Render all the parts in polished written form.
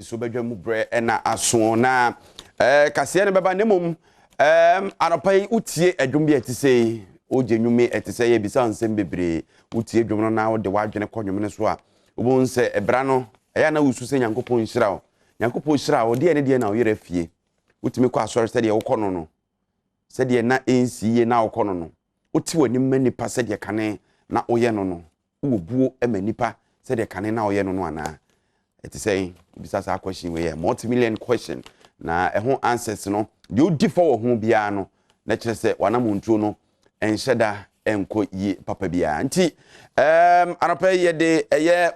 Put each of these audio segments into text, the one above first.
Nsuo bɛdwa mu berɛ ɛna aso na kaseɛ no bɛba. Na mmom anɔpa yi wotie adwom bi a ɛte sɛ yi, wogye nnwom yi ɛte sɛ yɛbisa nsɛm bebree. Wotie dwom no na wode w'adwene kɔ nnwom no so a, wobɛhu sɛ ɛbra no ɛyɛ a na wosu sɛ Nyankopɔn nhyira wo. Nyankopɔn hyira wo deɛ ne deɛ na woyerɛ fie. Wotumi kɔ asɔre sɛdeɛ wokɔ no, sɛdeɛ na ɛnsi yie na wokɔ no, wote w'anim ma nipa sɛdeɛ kane na woyɛ no, wowɔ buo ma nipa sɛdeɛ kane na woyɛ no anaa? Ɛte sɛ bisa saa question wei yɛ multi-million question, na ɛho answers no deɛ odi fɔ wɔ ho biara no na kyerɛ sɛ wanamontuo no ɛnhyɛ da ɛnkɔ yie papa biara. Nti anɔpɛ yi yɛde ɛyɛ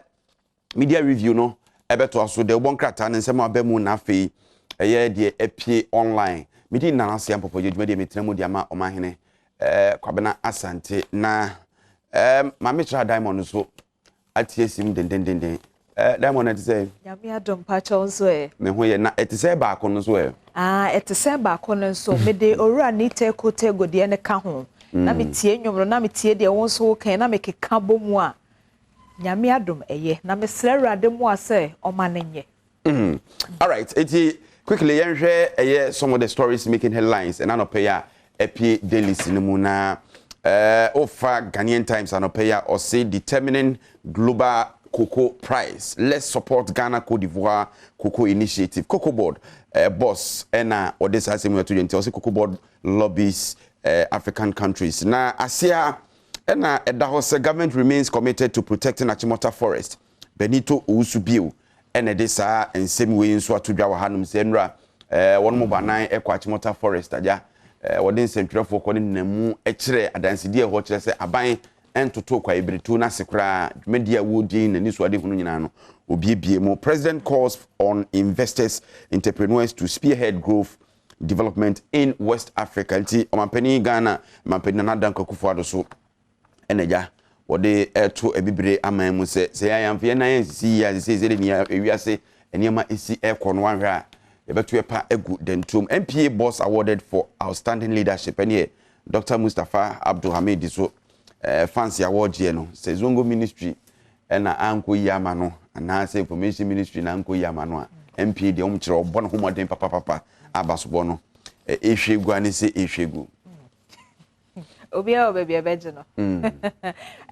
media review no ɛbɛtoa so deɛ wobɔ nkrataa ne nsɛm a aba mu, na afei ɛyɛ deɛ apie online. Medi Nana Ase Ampɔpɔgye dwumadie metena mu de ama ɔmahene Kwabena Asante na Maame Kyerɛ Diamond nso atie sim dendendenden. Diamond, ɛte sɛ? Nyame adom, pakyɛw nso ɛ? Me ho yɛ. Na ɛte sɛ baako no nso ɛ? Ah, ɛte sɛ baako no nso, mede Owura Nite Kotego deɛ ne ka ho na metie nnwom no na metie deɛ wo nso wokan na mekeka bɔ mu a, Nyame adom ɛyɛ, na mesrɛ Awurade mu a sɛ ɔma no nyɛ. All right, eti quickly yɛnhwɛ ɛyɛ some of the stories making headlines ɛna anɔpɛ yi a ɛpie dailies no mu. Na ofa Ghanaian Times anɔpɛ yi a, ɔse "Determining global cocoa price, let's support Ghana Cote d'Ivoire cocoa initiative." Cocoa Board boss ɛna ɔde saa asɛm yi ato dwa. Nti ɔse Cocoa Board lobbies African countries. Na aseɛ ɛna ɛda hɔ sɛ "Government remains committed to protecting Achimota Forest." Benito Owusu Bio ɛna ɛde saa nsɛm wei nso ato dwa wɔ hanom sɛ nnura wɔn mo banan ɛkɔ Achimota Forest agya wɔde nsɛntwerɛfoɔ kɔ ne nam kyerɛ adansedie ɛhɔ kyerɛ sɛ aban ntoto kwaebiretuo n'ase koraa. Dwumadie a wɔredi n'ani so ade hunu nyinaa no obiebie mu. "President calls on investors, entrepreneurs to spearhead growth development in West Africa." Nti ɔmampanin Ghana, ɔmampanin Nana Dankwa Akufo-Addo so ɛna gya wɔde ɛto abibire aman mu sɛ yɛn ayamfo yɛn nan yɛn sisi yie a sisi sɛ de nea ewiase nneɛma esi ɛkɔ no, wahwɛ a yɛbɛto ɛpa egu dantuom. "NPA boss awarded for outstanding leadership" ɛne Dr Mustapha Abdulhamid so fancy award yɛ no sɛ Zongo Ministry ɛna ankɔ yi ama no anaasɛ Information Ministry na ankɔ yi ama no a, NPA deɛ wɔn kyerɛ ɔbɔ ne ho mmɔden papapapa abasobɔ no ehwie gu ane sɛ ehwie gu. Obiara wɔ baabi a ɛbɛgye no.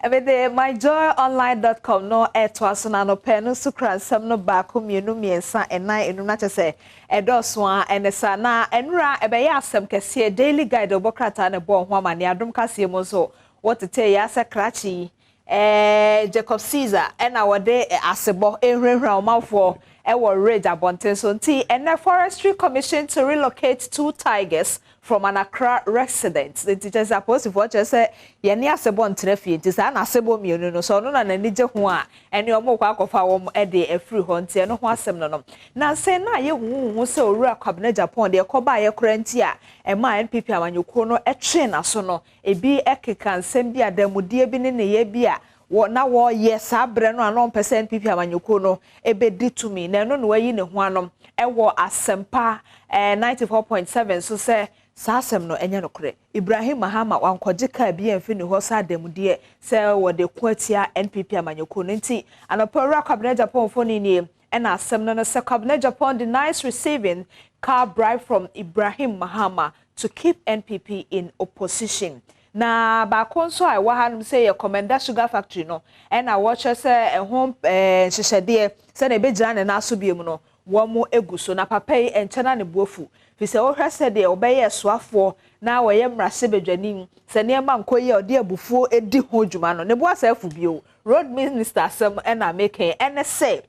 Ɛbɛde myjoyonline.com no ɛtoa so na anɔpɛ no nso kura nsɛm no baako, mmienu, mmiɛnsa, ɛnan, enum, na kyerɛ sɛ ɛdɔɔso a ɛne saa. Na ɛnura ɛbɛyɛ asɛm kɛseɛ. Daily Guide ɔbɔ krataa na ɛbɔ ho amaneɛ. Adom kaseɛ mu nso wɔtete yɛ asɛ krakye yi Jacob Caesar ɛna wɔde asebɔ ehurahura ɔmanfoɔ ɛwɔ Ridge abɔnten so. Nti ɛnɛ "Forestry Commission to relocate two tigers from an Accra resident." Nti kyerɛ sɛ apolisifoɔ kyerɛ sɛ yɛne asebɔ ntena fie, nti saa na asebɔ mmienu no so ɔno na n'ani gye ho a ɛne ɔmo kɔ akɔfa wɔn ɛde afiri hɔ. Nti ɛno ho asɛm no na nsɛn na ayɛ huhuhu sɛ Owura Kwabena Agyapong deɛ ɛkɔba ayɛ kora nti a ɛmaa NPP amanyɔkuo no ɛtwe n'aso no, ebi ɛkeka nsɛm bi adamudeɛ bi ne nneyɛɛ bi a wɔ na wɔreyɛ saa berɛ no a na ɔmpɛ sɛ NPP amanyɔkuo no ɛbɛdi tumi, na ɛno na wayi ne ho ano ɛwɔ Asɛmpa 94.7 so sɛ saa asɛm no ɛnyɛ nokorɛ. Ibrahim Mahama wankɔgye kaa bi amfi ne hɔ sɛ adamudeɛ sɛ wɔde ko atia NPP amanyɔkuo no. Nti anɔpa Owura Kwabena Agyapong fo nie ɛna asɛm no sɛ "Kwabena Agyapong denies receiving car bribe from Ibrahim Mahama to keep NPP in opposition." Na baako nso a ɛwɔ hanom sɛ yɛ Komenda Sugar Factory no ɛna wɔkyerɛ sɛ ɛho nhyehyɛdeɛ sɛdeɛ ɛbɛgyina ne nan so bio mu no wɔn egu so. Na papa yi nkyɛn na ne bo afu fi sɛ wohwɛ sɛdeɛ ɔbɛyɛ soafoɔ na wɔyɛ mmarahyɛbadwani sɛ nneɛma nkɔ yi a ɔde abufuo edi ho dwuma no ne bo asa afu bio. Road Minister asɛm ɛna meka ɛne sɛ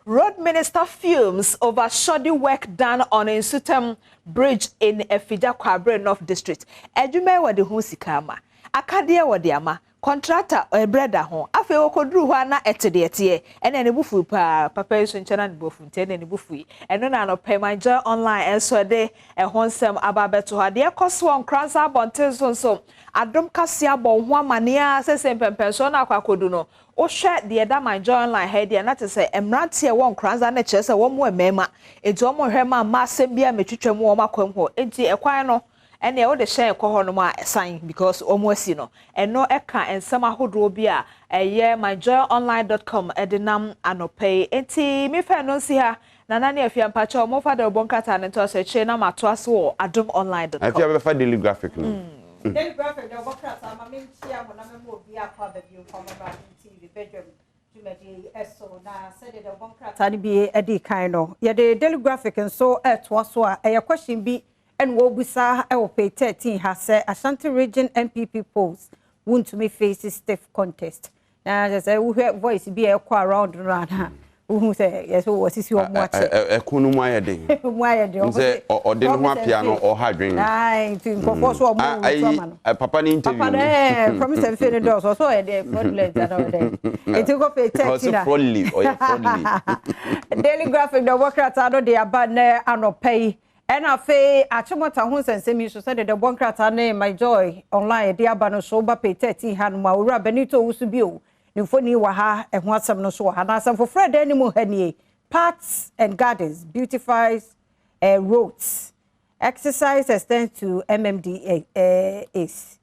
"Road Minister fumes over shoddy work done on Nsutam Bridge in Afigya Kwabre North District." Adwuma yi wɔde ho sika ama, akadeɛ wɔde ama contractor, ɛbrɛ da ho. Afei wɔkɔduru hɔ a na ɛte deɛ teɛ ɛna ne bo fu paa. Papa yi nso nkyɛn na ne bo fu, nti ɛna ne bo fu yi. Ɛno na anɔpɛ My Joy Online ɛnso ɛde ɛho nsɛm aba abɛto hɔ. Adeɛ kɔ so wɔ Nkoranza abɔnten so nso, Adom Kaseɛ abɔ ho amanneɛ a sɛsɛ mpɛmpɛnsoɔ no akɔ akɔdu no, wohwɛ deɛ ɛda My Joy Online ha yi deɛ na te sɛ mmeranteɛ wɔ Nkoranza no kyerɛ sɛ wɔn mo mmarima, nti wɔn hwɛ ma mmaa asɛm bi a mɛtwitwa mu wɔn akɔm hɔ. Nti ɛkwan no Ɛneɛ wode hyɛn kɔ hɔ nom a ɛsan because wɔn asi no. Ɛno ɛka nsɛm ahodoɔ bi a ɛyɛ myjoyonline dot com de nam anɔpa yi. Enti me fɛ no nsi ha. Nana ne Afia mpakyɛw momfa dawubɔ nkrataa no ntoa so akyire na matoa so wɔ adomonline dot com. Afia bɛfa Daily Graphic no. Daily Graphic dawubɔ krataa ma menkyia mo na mɛma obiara akɔ aba bio mfa mo mmra Adom TV badwam dwumadie yi so. Na sɛdeɛ dawubɔ nkrataa no bi dii kan no, yɛde Daily Graphic nso retoa so a ɛyɛ question bi na wɔrebisa wɔ page 13 ha sɛ Ashanti Region NPP polls wontumi face stiff contest. Na kyerɛ sɛ wohwɛ voice bi a ɛkɔ around no a na wohu sɛ yɛ sɛ wɔsisi wɔn akyɛ. Ɛko no mu ayɛ den. Mu ayɛ den. Sɛ ɔde ne ho apia no ɔha dwen. Ayi nti nkurɔfoɔ so wɔn retu ama no. Papa ne interview. Papa no ɛɛ promise mfe no dɔɔso ɔsɛ ɔyɛ dɛ fraudulent ana ɔyɛ dɛ. Nti kɔ page 13 a. Ɔsɛ fraudly ɔyɛ fraudly. Daily Graphic na ɔbɔ krataa no de aba nnɛ anɔpa yi. Ɛna afei Achimota ho nsɛnsɛm yi nso sɛdeɛ dɛbɔ nkrataa ne My Joy Online de aba no nso woba page 13 ha nom a Owura Benito Owusu bio ne mfoni wɔ ha, ɛho asɛm no nso wɔ ha. Na asɛm foforɔ a ɛda anim ha nie, Parks and Gardens beautifies eh, roads, exercise extends to MMDAs.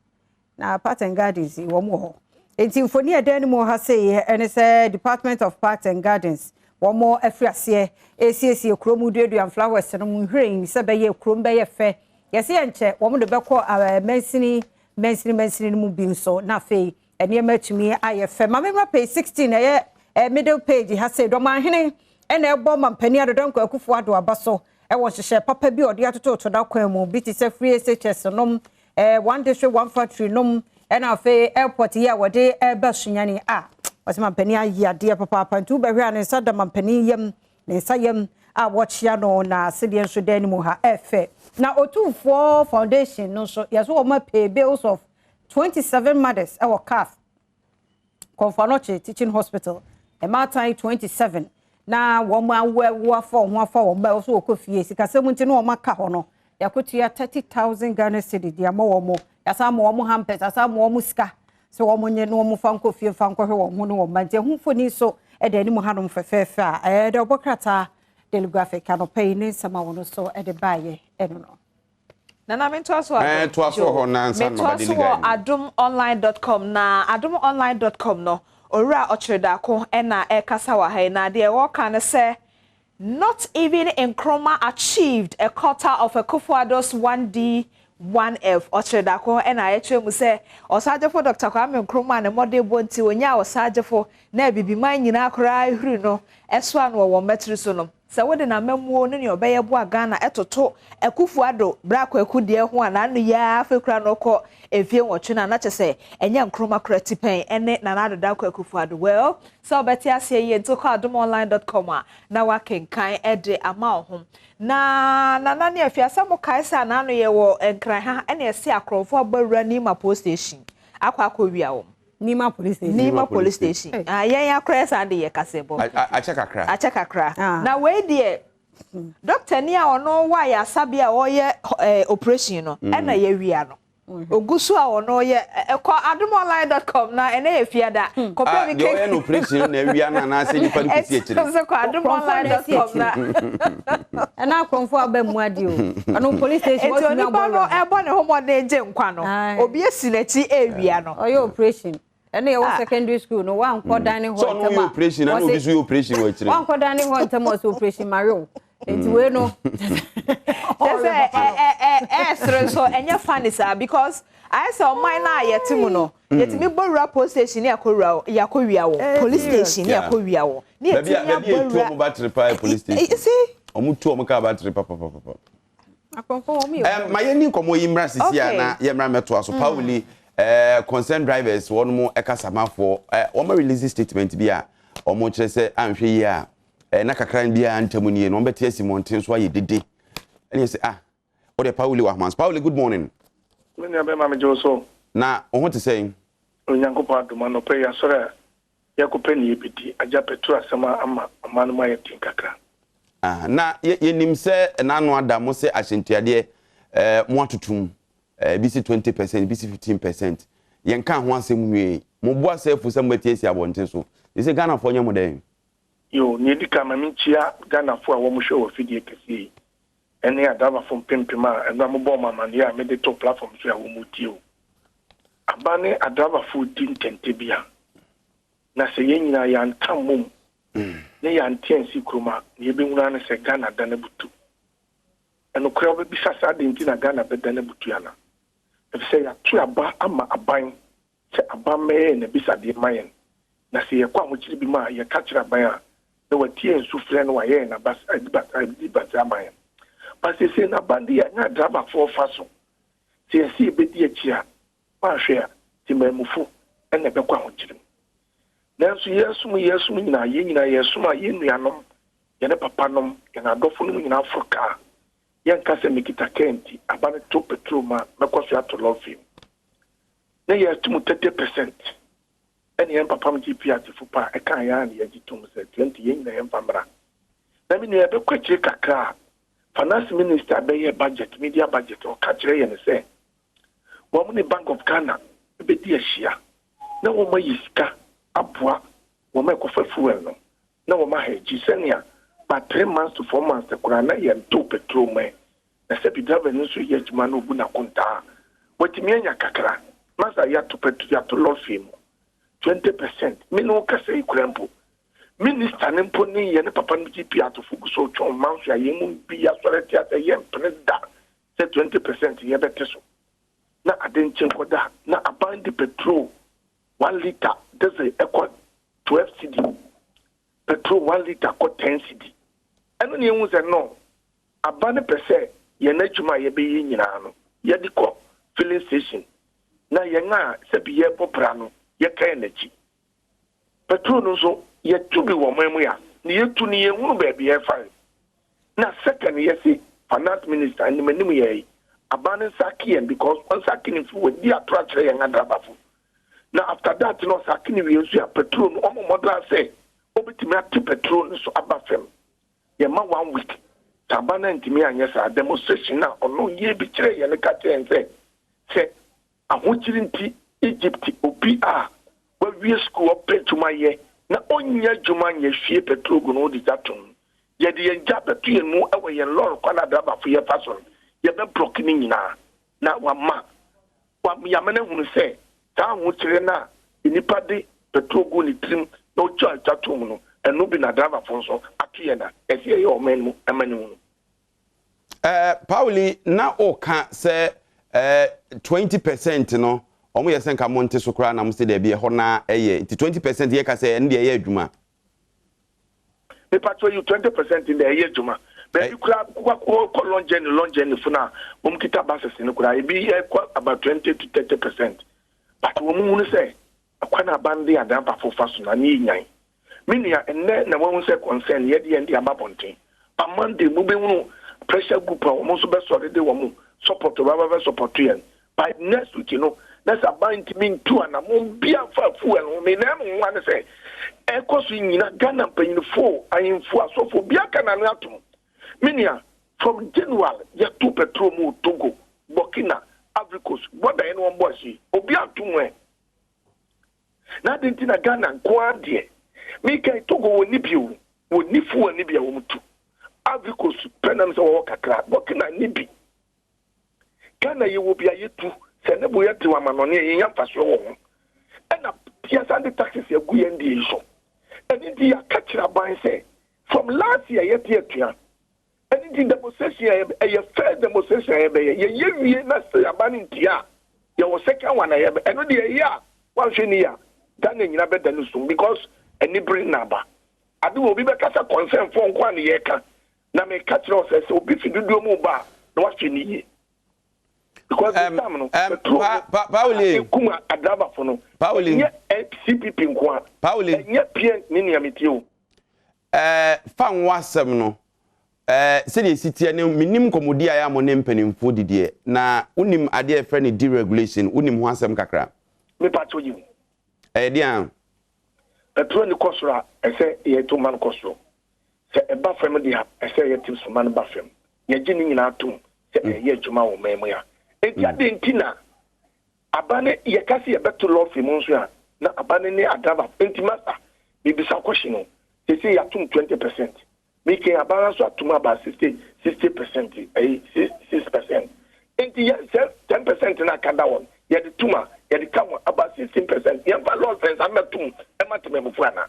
Na Parks and Gardens yi, wɔn wɔ hɔ. Enti mfoni a ɛda anim wɔ ha sei ne sɛ Department of Parks and Gardens wɔn afiri aseɛ resiesie kurom duadua flowers no mu nhwiren sɛ bɛyɛ kurom bɛyɛ fɛ. Yɛse yɛnkyɛ wɔn de bɛkɔ mansini mansini mansini no mu bi nso na afei nneɛma atumi ayɛ fɛ. Ma memmra page 16 ɛyɛ middle page ha sei Dɔmanhene ɛna ɛbɔ Mampanin Addo Dankwa Akufo-Addo aba so wɔ nhyehyɛe papa bi a ɔde atototo n'akwan mu bi te sɛ free SHS nom, eh, one district one factory nom, ɛna afei airport yi a wɔde ɛreba Sunyani a wɔsɛ mampanin ayɛ adeɛ papaapa nti wobɛhwɛ a ne nsa da mampanin yam ne nsa yam a wɔkyea no na sedeɛ nso da anim ha ɛfɛ na Otumfoɔ Foundation no nso yɛsɛ wɔn apay bills of 27 mothers ɛwɔ CAF Komfo Anokye Teaching Hospital, mmaatan 27 na wɔn awo afa wɔn ho afa wɔn ba wɔso wɔkɔ fie sikasɛm nti na wɔn aka hɔ no yɛakotua 30,000 Ghana cedi de ama wɔn yɛasan ama wɔn hampers asan ama wɔn sika sɛ wɔn nye na wɔn fa nkɔ fie fa nkɔhwɛ wɔn ho ne wɔn mma nti ɛho mfoni so ɛda anim hanom fɛfɛɛfɛ a ɛyɛ dɛ ɔbɔ krataa Daily Graphic anɔpa yi ne nsɛm a wɔn nso de baeɛ ɛno no. Nana mentoa so adom. Ɛɛ toa so wɔ hɔ na ansa na Metoa maba so Daily wɔ Guide no. adomonline dot com na adomonline dot com no Owura Ɔkyerɛdaako na ɛrekasa wɔ ha yi na deɛ ɔreka ne sɛ Not even Nkrumah achieved a quarter of Akufo-Addo's 1D 1F Ɔkyerɛdaako na ɛkyerɛ mu sɛ Ɔsagyefo Dɔkta Kwame Nkrumah ne mmɔdenbɔ nti ɔnyaa Ɔsagyefo na Abibiman nyinaa koraa huri no soa no wɔ wɔn mmatiri so no. Sɛ wode n'amammuo ne nea ɔbɛyɛ boa Ghana toto Akuffo Addo Bra Kwaku deɛ ho a n'ano yi ara afei koraa na ɔkɔ mfie nwɔtwe no a na kyerɛ sɛ ɛnyɛ Nkrumah koraa tipɛn ne Nana Addo Dankwa Akuffo Addo. Well, sɛ wobɛte aseɛ yie nti kɔ adomonline dot com a na woakenkan de ama wo ho. Na Nana ne Afia sɛ mokae sɛ a n'ano yɛ wɔ Nkran ha ɛna ɛse akorɔmfoɔ abɔ awura Nima Police Station akɔ akɔwia wɔn. Nima police station. Nima police station. Ah, yɛn akora saa de yɛ kasɛbɔ. Akyɛ kakra. Akyɛ kakra. Ah. Na wei deɛ dɔkta ni a ɔno wɔ ayasabea a ɔyɛ eh, operation no mm. ɛna yɛwia no. Mm-hmm. Ogu so a ɔno yɛ ɛkɔ adomonline.com na ɛnɛ yɛ fiada. Hmm. Kɔpɛ ah, bi kɛ. Deɛ ɔyɛ no operation no na awia no anaasɛ nipa no kɔsi akyire. Ɛsɛ kɔ adomonline.com na. Ɛna akorɔmfo aba mu adi o. Ɛno police station wɔtumi abɔ. Nti onipa no ɛbɔ ne ho mmɔden gye nkwa no. Obi esi n'akyi ewia no. Ɔyɛ operation. Ɛna yɛwɔ ah. secondary school no wankɔ dan ne hɔ ntɛm a. Sɛ ɔno yɛ operation na obi nso yɛ operation wɔ akyire. Wankɔ dan ne hɔ ntɛm a ɔsɛ operation mario. Nti wei no. Kyɛ sɛ ɛ ɛ ɛsere nso ɛnyɛ funny saa because ayɛ sɛ ɔman no a yɛte mu no. Yɛtumi bɔ wura police station ne yɛakɔ wura yɛakɔ wia wɔ police station ne yɛakɔ wia wɔ ne yɛtumi abɔ wura. Baabi a etu wɔn battery paa yɛ police station. Wɔn tu wɔn car battery papapapa. Akɔnfo wɔn yɛ. Ma yɛn ni nkɔmɔ yi mmra sisi a na yɛ mmra mɛtoa so. Pauli ɛɛ concern drivers wɔn mo ɛkasamafoɔ ɛɛ wɔn release statement bi a wɔn kyerɛ sɛ anhwɛ yie a ɛɛ na kakra biara ntam nie na wɔn bɛte asi mmɔnten so ayɛ dede ɛne sɛ ah wode Pauli wɔ ahoma so. Pauli, good morning. Me nua bɛma megye wo so. Na wo ho te sɛn? Onyankopɔn adom anɔpa yi asɔre a yɛakɔpɛ ne yɛbɛdi agya pɛtro asɛm a ama ɔman no mu ayɛ den kakra. Ah, na yɛnim sɛ n'ano ada mo sɛ ahyɛntuadeɛ eh, mo atotom eh, ebi si 20%, ebi si 15%. Yɛnka ho asɛm nwie. Mo bo asɛ afu sɛ mobɛte asi abɔnten so. Sɛ Ghanafoɔ nyɛ mo dɛn? Yo, nea ɛdi kan ma menkyia Ghanafoɔ a wɔhwɛ wɔ afidie kɛseɛ yi. Ɛne adrabafo mpempem a ɛno a mobɔɔ mo amanneɛ a mede too platform so a wɔretie o. Aba ne adrabafo redi ntɛntɛ bi a, na sɛ yɛn nyinaa yɛanka mmom ne yɛante ansi kurom a, nea yɛbɛhunu ara ne sɛ Ghana adan abutu. Ɛnokorɛ wobɛbisa sɛ adɛn nti na Ghana bɛdan abutu anaa? Efisɛ yɛato aba ama aban sɛ aban mmɛyɛ yɛn abisadeɛ mma yɛn, na sɛ yɛkɔ ahokyere bi mu a, yɛka kyerɛ aban a, na watie yɛn sufrɛ na wayɛ yɛn abasɛ ama yɛn. But seesei no aban de yɛanya adrabafoɔ fa so. Sɛ yɛse yɛbɛdi akyi a, woanhwɛ a, temamufo na ɛbɛkɔ ahokyere mu. Nanso yɛresom yɛresom nyinaa, yɛn nyinaa yɛresom a yɛn nuanom, yɛn papanom, yɛn adɔfonom nyinaa foro kaa. Yɛnka sɛ mekita kaa nti, aba no to petrol mu a, mɛkɔ so ato lɔre mu. Na yɛreto mu 30 percent. Ɛne yɛn papam GP atefo pa a ɛkaa yɛn a na yɛgye tom sɛ 20 yɛn nyinaa yɛmfa mmra. Na me nua yɛbɛkɔ akyire kakra a, Finance Minister bɛyɛɛ budget, media budget, ɔka kyerɛ yɛn sɛ wɔn ne Bank of Ghana bɛdi ahyia na wɔn ayi sika aboa wɔn a ɛkɔfa fuel no na wɔn ahɛgye sɛnea ba 3 months to 4 months koraa na yɛntow petrol mu ɛ. Na sɛbi driver no nso yɛ adwuma na obu n'akontaa, watumi anya kakra. Masa, yɛato petrol, yɛato lɔre mu 20%. Me ne wo kasa yi kura mpo, minister ne mpo ne yɛ ne papa no GP atofo gu so twɛn manso a yɛn mu bi asɔre te asɛ yɛmpene da sɛ 20% yɛbɛte so. Na ade nkyɛn kɔda na aban de petrol 1 litre diesel ɛkɔ 12 cedi, petrol 1 litre kɔ 10 cedi. Ɛno ne ehu sɛ no aba no pɛ sɛ yɛn adwuma a yɛbɛyɛ nyinaa no yɛde kɔ filling station na yɛn a sɛbi yɛbɔ bra no yɛka yɛn akyi. Petrol no nso yɛtu bi wɔ ɔman mu ya na yɛtu no yɛhunu baabi yɛfa. Na second, yɛsi Finance Minister anim anim yɛ yi aban no nsa ke yɛn because ɔnsa ke ne fi wɔdi ato akyerɛ yɛn adrabafo. Na after that no ɔsa ke ne wie nso a, petrol no ɔmo mmɔdra sɛ obetumi ate petrol no so aba fam. Yɛma one week sɛ aban no ntumi anyɛ saa demonstration na ɔno yie bi kyerɛ yɛn, ka kyerɛ yɛn sɛ ahokyere nti Egypt obi a wawie school ɔpɛ adwuma yɛ na ɔnyɛ adwuma nyɛ hwie petrol gu no wode gya tom. Yɛde yɛn gya bɛto yɛn mu wɔ yɛn lɔre kwan adrabafo yɛfa so no, yɛbɛ block ne nyinaa na wama yamana hunu sɛ saa ahokyere no a nnipa de petrol gu ne tirim na ɔtwa atwa tom no, ɛno bi na adrabafo nso ato yɛn na ɛsɛ yɛyɛ ɔman mu ɛma ne hunu. Pauli, na ɔka sɛ 20% no ɔmo yɛ sɛ nka mo nte so koraa na mo sɛ dɛbi, ɛhɔ na ɛyɛ nti 20% yɛ ka sɛ ɛno deɛ ɛyɛ adwuma. Nipa yi 20% na ɛyɛ adwuma baabi koraa kɔ long journey, long journey fo na wɔn kita buses no koraa ebi ɛkɔ about 20 to 30%, but wɔn mu hunu sɛ akwan aban de adanfafo fa so na ne yɛ nyan. Me nua, ɛnnɛ na wɔn sɛ concern yɛde yɛn de aba bɔnten, but Monday mo bɛhunu pressure group a wɔn nso bɛsɔre de wɔn support baba bɛ support yɛn. By next week no na sɛ aban ntumi ntu anamɔ bia fa fuel ho me na ɛmo ho ane sɛ ɛkɔ so nyina. Ghana mpanyinfo, ahemfo, asɔfo bia ka n'ano atom. Me nua, from January yɛto petrol mu Togo, Burkina, Ivory Coast border yɛn wɔn bɔ ase obi ato mu ɛ na adi nti na Ghana nko ara deɛ mika Togo wɔ ni bi o, wɔ ni fuel ni bi a wɔn tu. Ivory Coast pɛ nam sɛ wɔwɔ kakra, Burkina ni bi. Ghana yɛ wɔ bi a yɛtu sɛ ne bo yɛ tew amanɔne a yɛnya mfasoɔ wɔ ho, ɛna yɛsan de taxes agu yɛn deɛ yi so. Ɛno nti yɛaka kyerɛ aban sɛ from last year yɛte atua. Ɛno nti demonstration a ɛyɛ first demonstration a yɛbɛyɛ, yɛyɛ wie na sɛ aban no ntia a, yɛwɔ second one a yɛbɛ. Ɛno deɛ ɛyɛ a wanhwɛ ni a Ghana nyina bɛda no sum because anibere na aba ade wɔ obi bɛka sɛ concern fo nko a ne yɛka. Na meka kyerɛ wo sɛ obi fi dodoɔ mu ba a na wahwɛ ne yie because this time no petrol Pauli, ekum adrabafo no. Pauli. Ɛnyɛ CPP nko a. Pauli. Ɛnyɛ PN ne nea metie o. Fa nwo asɛm no sɛdeɛ esi teɛ no, menim nkɔmmɔdi a ɛyɛ a mo ne mpanimfoɔ didiɛ na wonim adeɛ a yɛfrɛ no deregulation, wonim ho asɛm kakra? Mepa kyɛw, yi mu. Ɛyɛ deɛ a Petrol ni kɔ soro a, ɛsɛ yɛto ma no kɔ soro. Sɛ ɛba fam deɛ a, ɛsɛ yɛte so ma no ba fam. Yɛgye ne nyinaa tom sɛ ɛyɛ adwuma wɔ man mu a enti ade nti na aba ne yɛka sɛ yɛbɛto lɔre mu nso a na aba ne ne adraba. Enti masa, biribisa kɔhye no sɛsɛ yɛatom 20%. Meke aban nso atom about 60% ɛyi 6%. Nti yɛn sɛ 10% na aka da wɔn yɛde tum a yɛde ka ho about 16%. Yɛmfa lɔre fare nsa mmɛtom ɛma temamufoɔ anaa?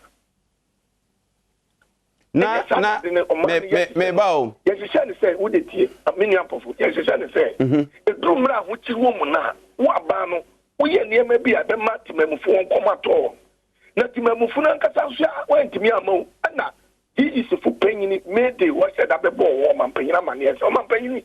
Na na me me me ba o. Yɛhyehyɛ ne sɛ wode tie me nua mpɔfo, yɛhyehyɛ ne sɛ ɛduru mmerɛ a ahokyere wɔ mu no a, wo aban no woyɛ nneɛma bi a ɛbɛma temamufo wɔn kɔm atɔ wɔn. Na temamufo no ankasa nso a wɔantumi amma o, ɛna TGC fo panyini Mayday wɔhyɛ da bɛbɔɔ wɔn ɔmampanyin amanneɛ sɛ, Ɔmampanyin,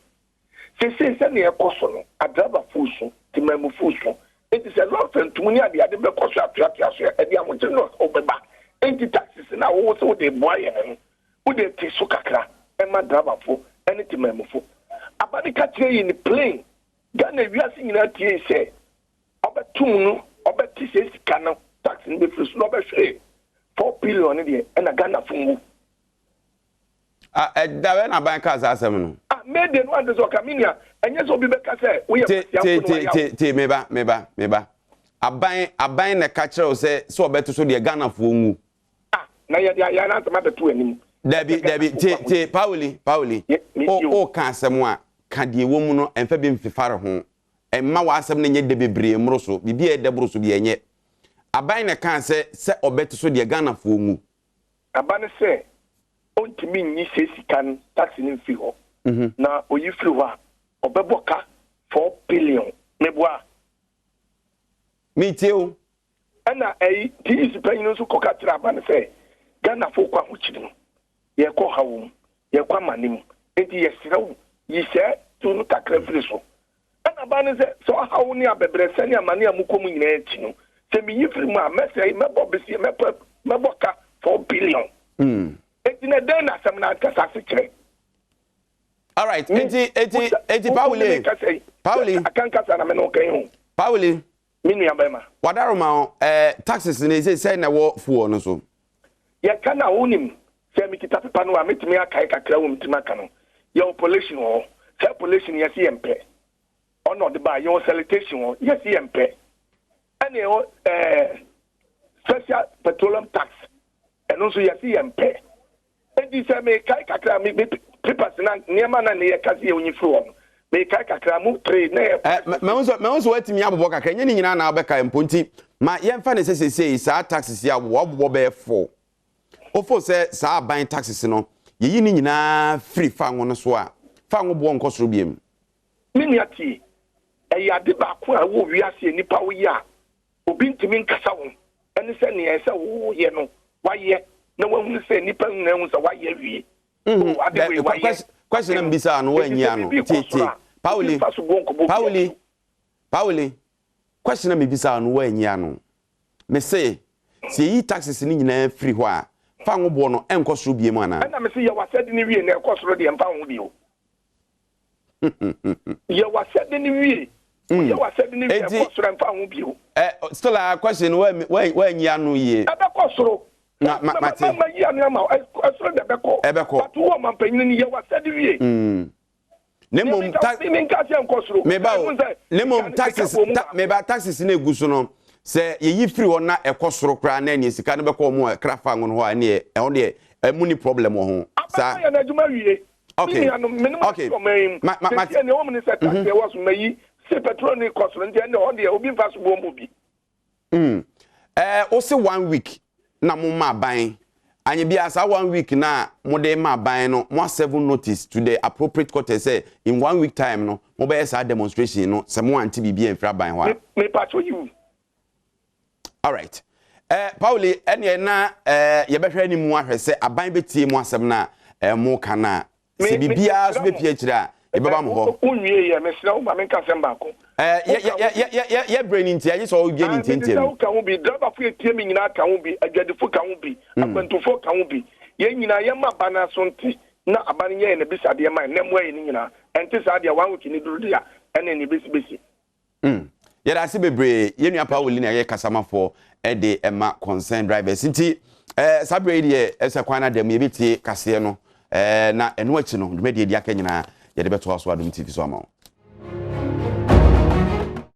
seesei sɛnea ɛkɔ so no, adrabafo resu, temamufo resu, enti sɛ lɔre fɛntom ne adeade bɛkɔ so atoatoa so a, ɛde ahokyere ne ɔhaw bɛba. Enti taxes no a wowɔ sɛ wode reboa yɛn no, wode te so kakra ma drabafo ne temamufo. Aba no ka kyerɛɛ yɛn plain, Ghana wiase nyinaa tiei sɛ, ɔbɛtom no ɔbɛte sɛ sika no tax no bɛfiri so na ɔbɛhwere 4 billion no deɛ, ɛna Ghanafo nwu. Ah, ɛda bɛ na aban kaa saa asɛm no? Ah, Mayday no ante sɛ ɔka, me nua, ɛnyɛ sɛ obi bɛka sɛ woyɛ Te te kwasiafo na te wayɛ te te meba meba meba. Aban na ɛka kyerɛ wo sɛ ɔbɛto so deɛ, Ghanafoɔ nwu? Ah, na yɛde ayɛ no asɛm abɛto anim. Dabi sɛ dabi Ghanafoɔ te kɔ te Pauli Pauli ahokyere o metie o. O ka asɛm a, ka deɛ ɛwɔ mu no, ɛmfa bi mfefare ho. Ɛmma w'asɛm no nyɛ dɛ bebree mmoro so. Biribi a ɛyɛ dɛ boro so bi ɛnyɛ. Aban na ɛkaa sɛ ɔbɛte so deɛ, Ghanafoɔ nwu? Aba ne sɛ ɔntumi nyi sɛ sika no tax no mfiri hɔ, na oyi firi hɔ a, ɔbɛbɔ ka 4 billion, meboa? Metie o. Ɛna ɛyi TEC panyin nso kɔka kyerɛ aba no sɛ Ghanafoɔ kɔ ahokyere mu, yɛkɔ haw mu, yɛkɔ amane mu, nti yɛsrɛ wo, yi sɛ to no kakra firi so. Ɛna aba no sɛ ɔhaw ne abɛbrɛsɛ ne amane a mokɔ mu nyinaa akyi no, sɛ meyi firi mu a, mɛsɛe, mɛbɔ besie, mɛpɛ mɛbɔ ka 4 billion. Enti na dɛn na asɛm no ankasa ase kyerɛ? Alright, eti Pauli Pauli. Akankasa na me ne wo kan ho. Pauli. Me nua bɛrima. Wadaroma o, taxes ne sɛ na ɛwɔ fuel no so. Yɛka na wonim sɛ mekita pepa no a, mɛtumi akae kakra wɔ mtirim aka no. Yɛwɔ pollution wɔ hɔ. Saa pollution yɛse yɛmpɛ, ɔna ɔde baa. Yɛwɔ sanitation wɔ hɔ, yɛse yɛmpɛ. Ɛne ɛwɔ special petroleum tax, ɛno nso yɛse yɛmpɛ. Enti sɛ mekae kakra, me papers na nneɛma na ne yɛka sɛ yɛnyi firi hɔ no, mekae kakra mu three na yɛ. Mɛhu sɛ woatumi abobɔ kakra, ɛnyɛ ne nyinaa na wobɛkae mpo, nti ma yɛmfa ne sɛ seesei saa taxes yi a wɔabobɔ bɛyɛ four, wofo sɛ saa aban taxes no, yɛyi ne nyinaa firi fango no so a, fango boɔ nkɔ soro biom? Me nua, tie, ɛyɛ ade baako a ɛwɔ wiase a nipa woyɛ a obi ntumi nkasa ho, ɛne sɛ nea ɛsɛ woyɛ no wayɛ na wahunu sɛ nipa nyinaa hu sɛ wayɛ awie. Oh, ade wei wayɛ. Question na mbisa no, woanyi ano. Tie, tie, Pauli Pauli Pauli, question na mebisa no, woanyi ano. Me se sɛ yɛyi taxes no nyinaa firi hɔ a, fango boɔ no ɛnkɔ soro biem anaa? Ɛna me se yɛ wasɛde no wie na ɛkɔ soro deɛ, mfa ho bio. Yɛ wasɛde no wie, woyɛ wasɛde no wie, ɛkɔ soro, ɛmfa ho bio. Still a question no woanyi ano yie. Ɛbɛkɔ soro. Na ma mate. Ma yi ano ama ɛsoro de ɛbɛkɔ. Ɛbɛkɔ. But wo ɔmampanyini no, yɛ wasɛde wie. Ne mmom ta mi nka sɛ nkɔ soro. Meba o, ne mmom taxes ta meba, taxes no egu so no, sɛ yɛyi firi hɔ na ɛkɔ soro koraa na ɛneɛ sika no bɛkɔ wɔn a ɛkra fango no hɔ a, ɛneɛ ɛho deɛ ɛmu ni problem wɔ ho saa. Abɛn yɛ n'adwuma wie. Nuanom, me ne mo ti ɔman yi mu. Ma ma ma. Sɛ nea wɔn ni sɛ tax ɛwɔ so ma yi sɛ petrol ni kɔ soro, nti ɛnna hɔ deɛ obi nfa so bɔ mu bi. Wose one week na mo ma aban anya bi a, saa one week na mo de ma aban no, mo serve notice to the appropriate quarters sɛ in one week time no mo bɛyɛ saa demonstration no sɛ mo ante biribi amfiri aban hɔ a? Me patro yi. Alright. Pauli, ɛneɛ na yɛbɛhwɛ anim ahwɛ sɛ aban bɛtie mu asɛm no a mo ka no a, sɛ biribiara so bɛpie akyire a, yɛbɛba mo hɔ. Wonwie yɛ, mesrɛ wo, ma menka asɛm baako. Yɛ berɛ no nti, agye sɛ wowie ne ntiantiam. Sɛ woka ho bi, driverfo yɛtie me nyinaa ka ho bi, adwadifo ka ho bi, akwantufoɔ ka ho bi. Yɛn nyinaa yɛma aba no aso nte na aba no nyɛ yɛn abisadeɛ ma yɛn na mmoa yɛn no nyinaa. Ɛnte saa deɛ, one week ne duru deɛ a, ɛne ne bɛsibɛsi. Yɛda ase bebree, yɛn nua Pauli na ɛyɛ kasamafoɔ ɛde ɛma Concern Drivers. Nti saa berɛ yi deɛ, ɛsɛ kwan no ada mu, yɛbɛtie kaseɛ no, na ɛno akyi no dwumadie di aka nyinaa yɛde bɛtoa so Adom TV so ama wo.